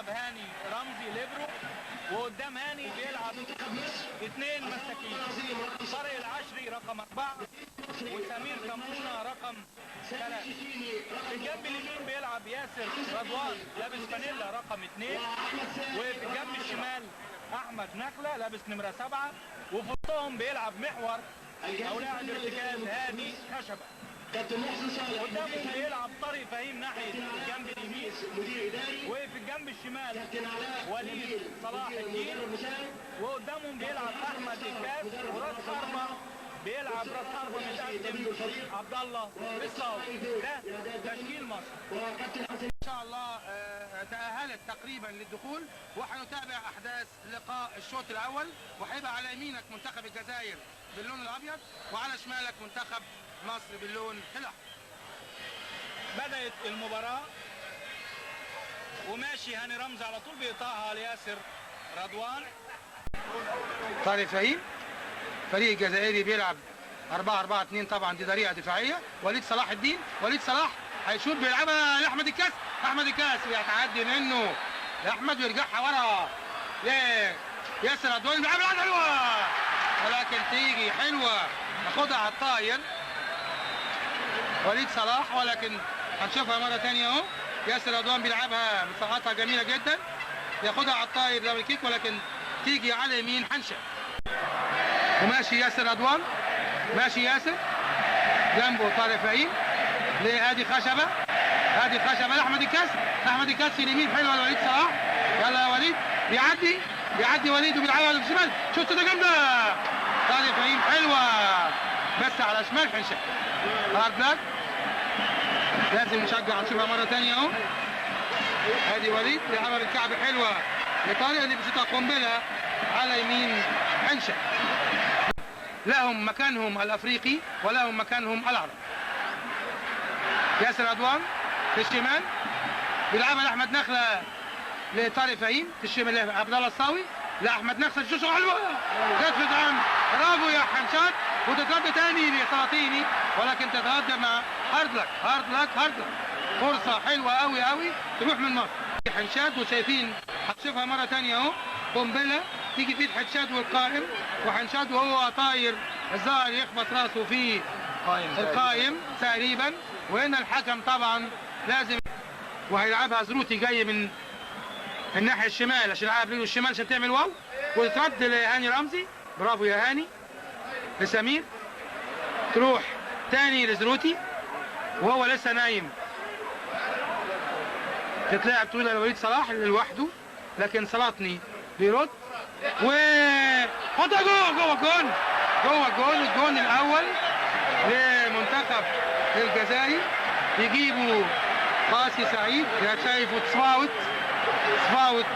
بيلعب هاني رمزي ليبرو، وقدام هاني بيلعب 2 مساكين، طارق العشري رقم 4 وسمير كمونة رقم 3. في الجنب اليمين بيلعب ياسر رضوان لابس فانيلا رقم 2، وفي الجنب الشمال احمد نخله لابس نمره 7، وفي وسطهم بيلعب محور او لاعب ارتكاز هادي خشبه. قدامهم بيلعب طارق فهيم ناحية الجنب اليمين، وفي الجنب الشمال وليد صلاح الدين، وقدامهم بيلعب احمد الكاس، وراس حربه بيلعب راس حربه متقدم عبد الله الصاوي. ده تشكيل مصر. ان شاء الله تأهلت تقريبا للدخول، وحنتابع احداث لقاء الشوط الاول، وهيبقى على يمينك منتخب الجزائر باللون الابيض، وعلى شمالك منتخب مصر باللون الاحمر. بدأت المباراة وماشي هاني رمزي على طول بيقطعها لياسر رضوان. طارق فهيم، فريق الجزائري بيلعب 4-4-2، طبعا دي طريقه دفاعية. وليد صلاح الدين، وليد صلاح هيشوط، بيلعبها لاحمد الكاس، احمد الكاس بيتعدي منه لاحمد ويرجعها ورا لياسر رضوان، بيلعبها حلوة ولكن تيجي حلوة، ياخدها على الطاير وليد صلاح، ولكن هنشوفها مرة ثانية اهو. ياسر رضوان بيلعبها مساحاتها جميلة جدا، ياخدها على الطاير double kick، ولكن تيجي على يمين حنشه. وماشي ياسر رضوان، ماشي ياسر، جنبه طارق فهيم لهادي خشبه، هادي خشبه لاحمد الكاس، احمد الكاس في اليمين حلوة لوليد صلاح، يلا يا وليد، بيعدي بيعدي وليد وبيلعبها للشمال، شوت ده جامدة، طارق فهيم حلوة بس على شمال حنشه. hard luck، لازم نشجع، نشوفها مرة ثانية اهو. ادي وليد بيلعبها بالكعب حلوة لطارق اللي بيشوطها قنبلة على يمين حنشه. لهم مكانهم الافريقي ولهم مكانهم العربي. ياسر رضوان في الشمال بيلعبها لاحمد نخله لطارق فهيم في الشمال، عبد الله الصاوي لاحمد نخله، شوطه حلوة جت في طعم، برافو يا حنشات، وتترد تاني لسلاطيني، ولكن تترد مع hard luck hard luck hard luck. فرصة حلوة قوي قوي تروح من مصر. حنشاد، وشايفين هتشوفها مرة ثانية اهو، قنبلة تيجي في حنشاد والقائم، وحنشاد وهو طاير الظاهر يخبط راسه في القائم تقريبا، وهنا الحكم طبعا لازم، وهيلعبها زروتي جاي من الناحية الشمال عشان يلعب رجله الشمال عشان تعمل واو، وترد لهاني رمزي، برافو يا هاني، لسمير، تروح تاني لزروتي وهو لسه نايم، تتلعب طويلة لوليد صلاح لوحده، لكن سلاطني بيرد و حطها جوه جوه الجون، جوه الجون، الجون الاول لمنتخب الجزائر يجيبوا قاسي سعيد، يا شايفه تفاوت تفاوت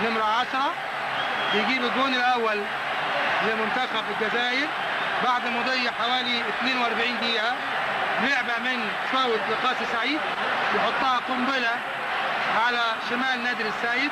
نمرة 10 بيجيب الجون الاول لمنتخب الجزائر بعد مضي حوالي 42 دقيقة. لعبة من تفاوت لقاسي سعيد، يحطها قنبلة على شمال نادر السيد،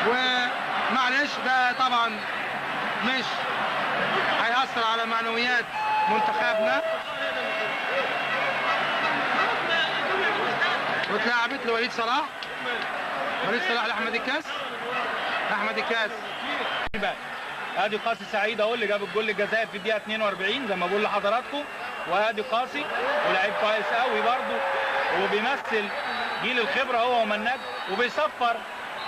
ومعلش ده طبعا مش هيأثر على معنويات منتخبنا. واتلعبت لوليد صلاح، وليد صلاح لاحمد الكاس، احمد الكاس. ادي قاسي سعيد اهو اللي جاب الجول للجزائر في الدقيقة 42 زي ما بقول لحضراتكم، وادي قاسي ولاعيب كويس قوي برده، وبيمثل جيل الخبرة هو ومناج، وبيصفر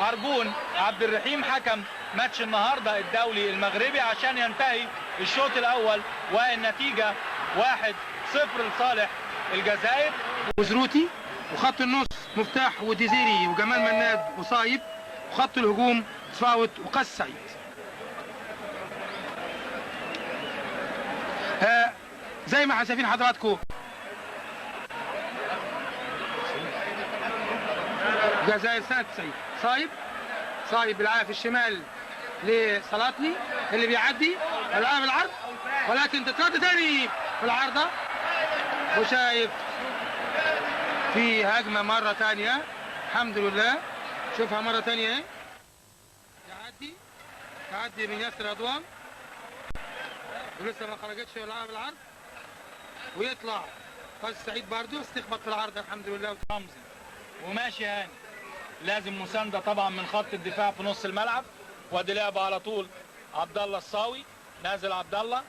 ارجون عبد الرحيم حكم ماتش النهارده الدولي المغربي عشان ينتهي الشوط الاول والنتيجة 1-0 لصالح الجزائر. وزروتي، وخط النص مفتاح وديزيري وجمال مناد وصايب، وخط الهجوم تفاوت وقاس سعيد. زي ما احنا شايفين حضراتكم الجزائر سنة 90. صايب صايب بيلعبها في الشمال لسلاطني اللي بيعدي، العب العرض ولكن تترد تاني في العارضة، وشايف في هجمة مرة تانية الحمد لله. شوفها مرة تانية اهي، يعدي تعدي من ياسر رضوان ولسه ما خرجتش ويلعب العرض، ويطلع قاسي سعيد برضه بس تخبط في العارضة الحمد لله. رمزي وماشي هاني، لازم مساندة طبعا من خط الدفاع في نص الملعب. وادي لعبه على طول عبد الله الصاوي، نازل عبد الله،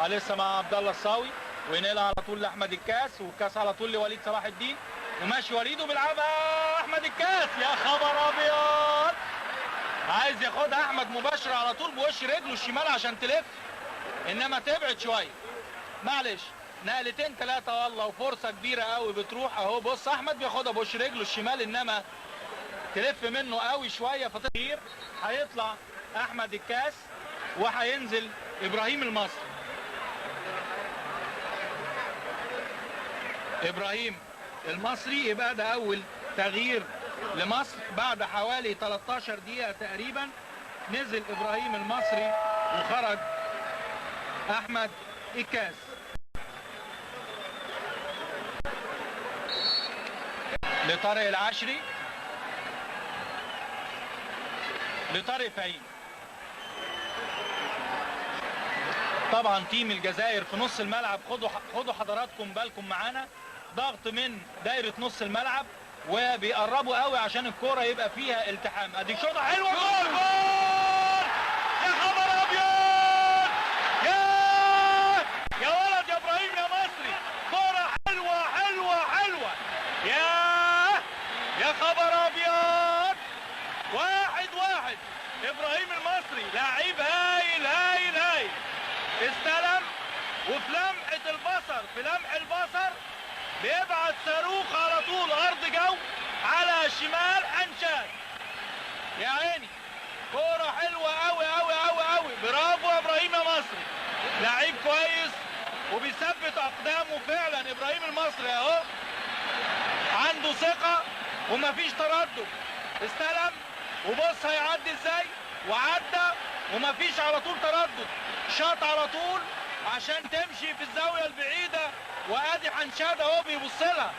لسه مع عبد الله الصاوي، وينقلها على طول لاحمد الكاس، والكاس على طول لوليد صلاح الدين، وماشي وليد وبيلعبها احمد الكاس. يا خبر ابيض، عايز ياخدها احمد مباشرة على طول بوش رجله الشمال عشان تلف، انما تبعد شوية. معلش نقلتين ثلاثة والله، وفرصه كبيرة قوي بتروح اهو. بص احمد بياخدها بوش رجله الشمال، انما تلف منه قوي شوية فتغيير. هيطلع احمد الكاس وهينزل ابراهيم المصري. ابراهيم المصري يبقى ده اول تغيير لمصر بعد حوالي 13 دقيقة تقريبا. نزل ابراهيم المصري وخرج احمد الكاس. لطارق العشري، لطارق فهيم. طبعا team الجزائر في نص الملعب، خدوا حضراتكم بالكم معانا، ضغط من دايرة نص الملعب وبيقربوا قوي عشان الكورة يبقى فيها التحام. ادي شوطه حلوة، جول جول، يا خبر ابيض، يا ولد يا ابراهيم يا مصري، كورة حلوة حلوة حلوة، يا خبر ابيض. 1-1. ابراهيم المصري لعيب هايل هايل هايل، استلم وفي لمحه البصر، في لمح البصر بيبعت صاروخ على طول ارض جو على شمال حنشان. يا عيني كورة حلوة قوي قوي قوي قوي، برافو يا ابراهيم يا مصري، لعيب كويس وبيثبت اقدامه فعلا. ابراهيم المصري اهو عنده ثقة ومفيش تردد، استلم وبص هيعدي ازاي، وعدى ومفيش على طول تردد، شاط على طول عشان تمشي في الزاوية البعيدة. وادي حنشاد اهو بيبص لها،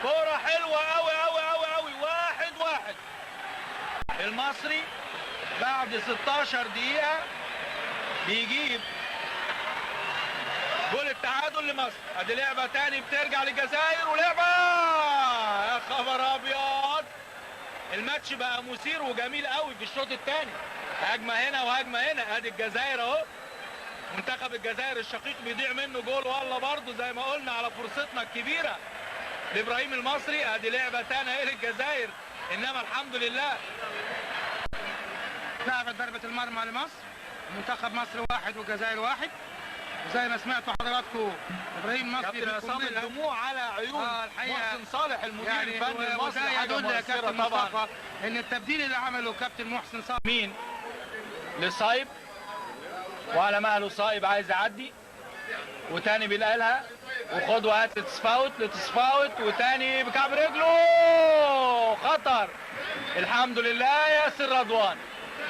كورة حلوة قوي قوي قوي قوي. 1-1. المصري بعد 16 دقيقة بيجيب جول التعادل لمصر. ادي لعبه تاني بترجع للجزائر، ولعبه يا خبر ابيض. الماتش بقى مثير وجميل قوي في الشوط الثاني، هجمة هنا وهجمه هنا. ادي الجزائر اهو، منتخب الجزائر الشقيق بيضيع منه جول والله برضه زي ما قلنا على فرصتنا الكبيرة لابراهيم المصري. ادي لعبه ثانية للجزائر، انما الحمد لله لعبت ضربه المرمى لمصر. منتخب مصر 1 والجزائر 1. وزي ما سمعتوا حضراتكم ابراهيم المصري كابتن عصام الدموع على عيون محسن صالح المدير يعني الفني المصري. وده يدل يا كابتن مصطفى ان التبديل اللي عمله كابتن محسن صالح مين لصايب، وعلى مهله صايب عايز يعدي، وتاني بينقلها وخد وهات لتسفاوت، لتسفاوت، وتاني بكعب رجله خطر. الحمد لله ياسر رضوان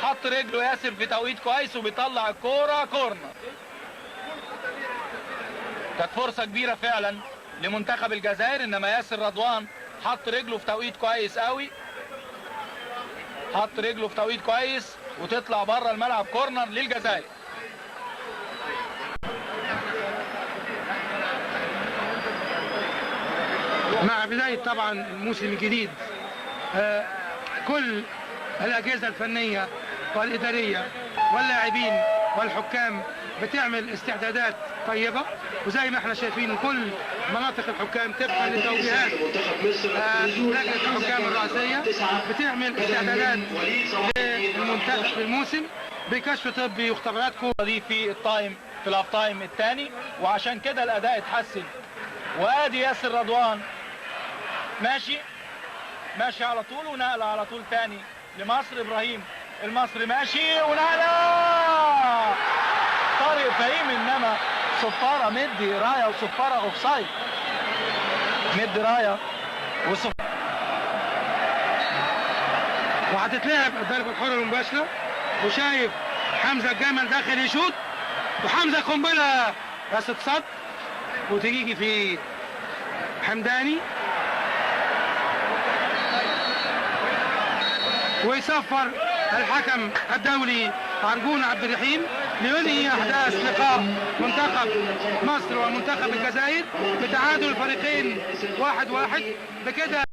حط رجله ياسر في توقيت كويس وبيطلع الكورة كورنر. كانت فرصة كبيرة فعلا لمنتخب الجزائر، انما ياسر رضوان حط رجله في توقيت كويس قوي، حط رجله في توقيت كويس وتطلع بره الملعب كورنر للجزائر. مع بداية طبعا الموسم الجديد كل الأجهزة الفنية والإدارية واللاعبين والحكام بتعمل استعدادات طيبة، وزي ما احنا شايفين كل مناطق الحكام تبقى لتوجيهات لجنة الحكام الرئاسية بتعمل استعدادات للمنتخب الموسم بكشف طبي واختبارات كورة دي في ال time، في ال half time الثاني، وعشان كده الأداء اتحسن. وادي ياسر رضوان ماشي ماشي على طول، ونقله على طول تاني لمصر. ابراهيم المصري ماشي ونقله طارق فهيم، انما صفارة مدي رايه، وصفاره offside، مدي رايه وصفاره. وهتتلعب الضربة الحرة المباشرة، وشايف حمزة الجمل داخل يشوط، وحمزة قنبلة بس اتصد وتيجي في حمداني ويصفر الحكم الدولي عرجون عبد الرحيم لينهي احداث لقاء منتخب مصر ومنتخب الجزائر بتعادل الفريقين 1-1. بكده